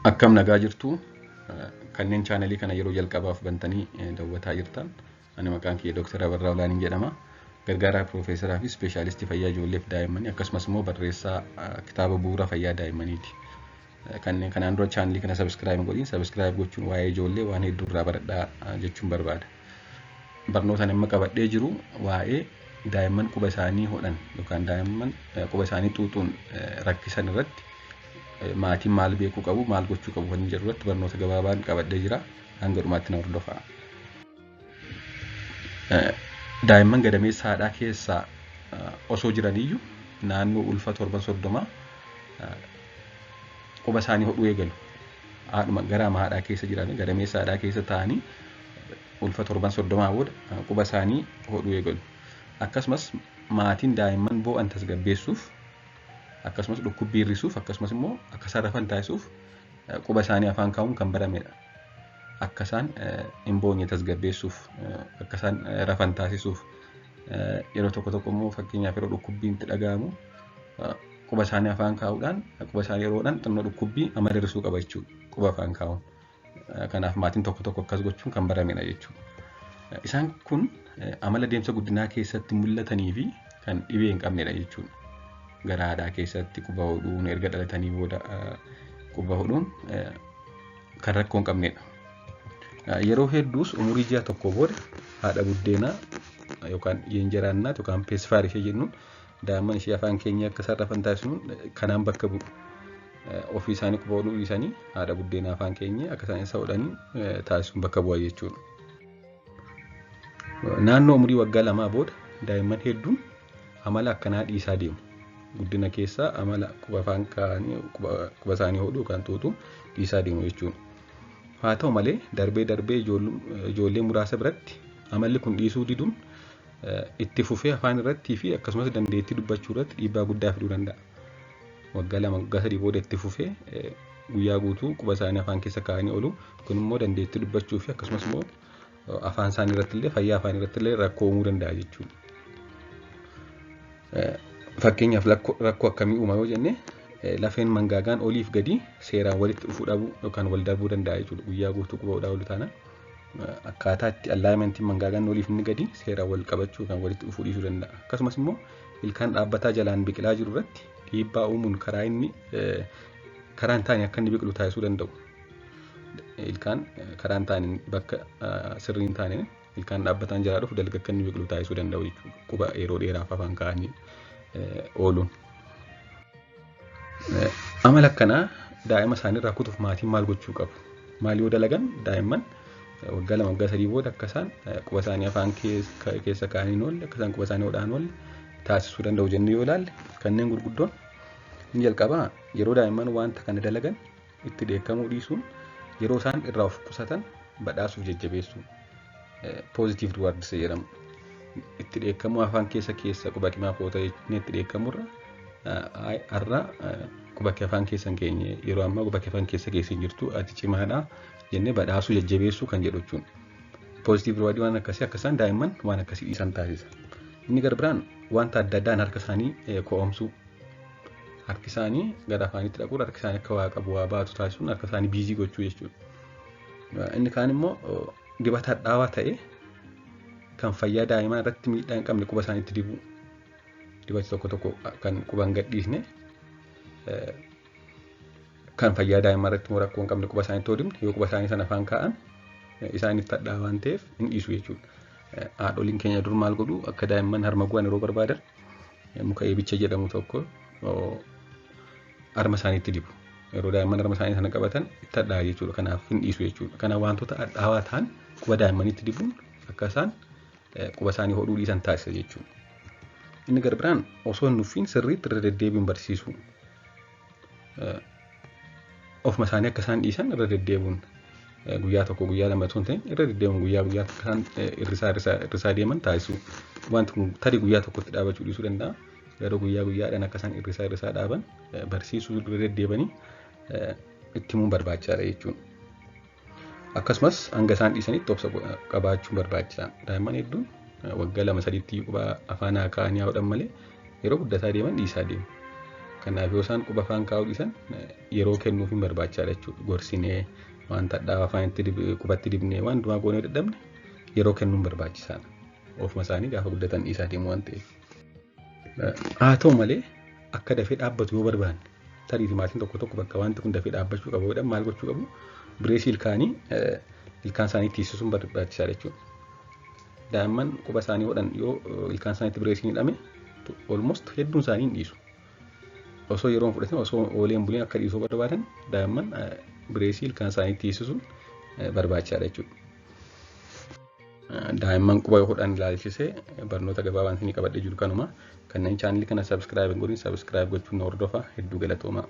Akkam nagaa jirtu? Kanneen chaanalii kana yeroo jalqabaaf bantanii daawwataa jirtan, ani maqaan kiyya Dr. Abarraa Olaaniin jedhama. Gargaaraa Piroofeesaraa fi Ispeeshaalistii Fayyaa Ijoolleef Daa'immanii, akkasumas immoo barreessaa kitaaba Bu'uura Fayyaa Daa'immaniiti. Kanneen kanaan dura chaanalii kana subscribe godhin, subscribe gochuun waa'ee ijoollee waan hedduu irraa baradhaa jechuun barbaada. Barnoota ani amma qabadhee jiru waa'ee daa'imman quba isaanii hodhan yookaan daa'imman quba isaanii xuuxuun rakkisan irratti maatiin maal beekuu qabu, maal gochuu qabu kan jedhu irratti barnoota gabaabaan qabadhee jira. Hanga dhumaatti na hordofaa. Daa'imman gadameessa haadhaa keessaa osoo jiraniyyuu naannoo ulfa torban 30 quba isaanii hodhuu eegalu. Haadhuma gara haadhaa keessa jiran, gadameessa haadhaa keessa taa'anii ulfa torban 30 booda quba isaanii hodhuu eegalu. Akkasumas maatiin daa'imman boo'an tasgabbeessuuf, akkasumas dhukkubbii hir'isuuf, akkasumas immoo akka isaan rafan taasisuuf quba isaanii afaan kaa'uun kan baramedha. Akka isaan hin boonye tasgabbeessuuf, akka isaan rafan taasisuuf, yeroo tokko tokko immoo, fakkeenyaaf yeroo dhukkubbiin itti dhaga'amu, quba isaanii afaan kaa'uudhaan quba isaanii yeroodhaan xinnoo dhukkubbii amala hir'isuu qaba jechuudha quba afaan kaa'uun. Kanaaf maatiin tokko tokko akkas gochuun kan baramedha jechuudha. Isaan kun amala deemsa guddinaa keessatti mul'atanii fi kan dhibee hin qabnedha jechuudha. Gara haadhaa keessatti quba hodhuun, erga dhalatanii booda quba hodhuun kan rakkoo hin qabnedha. Yeroo hedduus umurii ji'a tokko booda haadha buddeenaa yookaan የእንጀራ እናት yookaan pacifier ishee jennuun daa'imman ishee afaan keenya akka isaan rafan taasisuun kanaan bakka bu'u. Ofii isaanii quba hodhuu dhiisanii haadha buddeenaa afaan keenya akka isaan isa hodhanii taasisuun bakka bu'a jechuudha. Naannoo umurii waggaa 2 booda daa'imman hedduun amala akkanaa dhiisaa deemu. Guddina keessaa amala quba afaan kaa'anii quba isaanii hodhuu yookaan xuuxuu dhiisaa deemu jechuudha. Haa ta'u malee, darbee darbee ijoollee muraasa biratti amalli kun dhiisuu diduun itti fufee afaan irrattii fi akkasumas dandeettii dubbachuu irratti dhiibbaa guddaa fiduu danda'a. Waggaa 2, waggaa 3 booda itti fufee guyyaa guutuu quba isaanii afaan keessa kaa'anii oolu. Kun immoo dandeettii dubbachuu fi akkasumas immoo afaan isaanii irratti illee, fayyaa afaan irratti illee rakkoo uumuu danda'a jechuudha. Fakkeenyaaf rakkoo akkamii uuma yoo jenne, lafeen mangaagaan oliif gadi seeraan walitti dhufuu dhabuu yookaan wal darbuu danda'a jechuudha. Guyyaa guutuu quba hodhaa oolu taanaan akkaataa itti alignmentiin mangaagaan oliif inni gadi seeraan wal qabachuu yookaan walitti dhufuu dhiisuu danda'a. Akkasumas immoo ilkaan dhaabbataa jalaan biqilaa jiru irratti dhiibbaa uumuun karaa inni karaa hin taane akka inni biqilu taasisuu danda'u. Ilkaan karaa hin taane, bakka sirrii hin taane ilkaan dhaabbataan jalaa dhufu dalga akka inni biqilu taasisuu danda'u jechuudha. Quba yeroo dheeraaf afaan kaa'anii ooluun. Amala akkanaa daa'ima isaanii irraa kutuuf maatiin maal gochuu qabu? Maal yoo dalagan daa'imman waggaa 2, waggaa 3 booda akka isaan quba isaanii afaan keessa kaa'anii hin oolle, akka isaan quba isaanii hodhaan oolle taasisuu danda'u jennee yoo ilaalle, kanneen gurguddoon inni jalqabaa yeroo daa'imman wanta kana dalagan itti dheekkamuu dhiisuun yeroo isaan irraa of qusatan badhaasuuf jajjabeessuu. Positive rewards jedhamu. Itti dheekkamuu, afaan keessa keessa quba kimaa koota itti dheekkamurra, har'a quba kee afaan keessa hin keenye, yeroo ammaa quba kee afaan keessa keessa hin jirtu, ati cimaadha jennee badhaasuu, jajjabeessuu kan jedhu jechuudha. Positive reward waan akkasii akka isaan daa'imman waan akkasii dhiisan taasisa. Inni gara biraan wanta adda addaan harka isaanii ko'omsuu. Harki isaanii gara afaanitti dhaquun harki isaanii akka waa qabu, waa baatu taasisuun harka isaanii busy gochuu jechuudha. Inni kaan immoo dibata hadhaawaa ta'e kan fayyaa daa'imaa irratti miidhaa hin qabne quba isaaniitti dibuu. Dibati tokko tokko kan quba hin gadhiisne, kan fayyaa daa'imaa irratti immoo rakkoo hin qabne quba isaaniitti yoo dibne, yoo quba isaanii sana afaan kaa'an isaanitti hadhaawaa waan ta'eef hin dhiisu jechuudha. Haadholiin keenya dur maal godhu? Akka daa'imman harma gu'an yeroo barbaadan muka eebicha jedhamu tokko harma isaaniitti dibu. Yeroo daa'imman harma isaanii sana qabatan itti hadhaa'a jechuudha. Kanaaf hin dhiisu jechuudha. Kanaaf wantoota hadhaawaa ta'an quba daa'immaniitti dibuun akka isaan quba isaanii hodhuu dhiisan taasisa jechuudha. Inni gara biraan osoo hin nuffiin sirriitti irra deddeebiin barsiisuu. Ofuma isaanii akka isaan dhiisan irra deddeebiin, guyyaa tokko, guyyaa 2 osoo hin ta'in, irra deddeebiin guyyaa guyyaatti akka isaan hir'isaa hir'isaa hir'isaa deeman taasisuu. Wanti kun tarii guyyaa tokkotti dhaabachuu dhiisuu danda'a. Garuu guyyaa guyyaadhaan akka isaan hir'isaa hir'isaa dhaaban barsiisuu, irra deddeebanii itti himuun barbaachisaadha jechuudha. Akkasumas hanga isaan dhiisanitti obsa qabaachuun barbaachisaadha. Daa'imman hedduun waggaa 2 sadiitti quba afaan haa kaa'anii haa hodhan malee yeroo guddataa deeman dhiisaa deemu. Kanaaf yoo isaan quba afaan kaa'uu dhiisan yeroo kennuuf hin barbaachisaadha jechuudha. Gorsinee wanta hadhaa'aa afaan itti qubatti dibnee waan hundumaa goonee dadhabne yeroo kennuun barbaachisaadha. Ofuma isaanii gaafa guddatan dhiisaa deemu waan ta'eef. Haa ta'u malee akka dafee dhaabbatu yoo barbaanne, tarii maatiin tokko tokko bakka wanti kun dafee dhaabbachuu qabu jedhan maal gochuu qabu? Bireesii ilkaanii ilkaan isaanii tiisisuun barbaachisaadha jechuudha. Daa'imman quba isaanii hodhan yoo ilkaan isaaniitti bireesiin hidhame almost hedduun isaanii hin dhiisu. Osoo yeroo hin fudhatin, osoo oolee hin buliin akka dhiisuu barbaadan, daa'imman bireesii ilkaan isaanii tiisisuun barbaachisaadha jechuudha. Daa'imman quba hodhan ilaalchisee barnoota gabaabaan isinii qabadhee jiru kanuma. Kanneen chaanelii kana subscribe hin godhin, subscribe gochuun na hordofaa. Hedduu galatoomaa.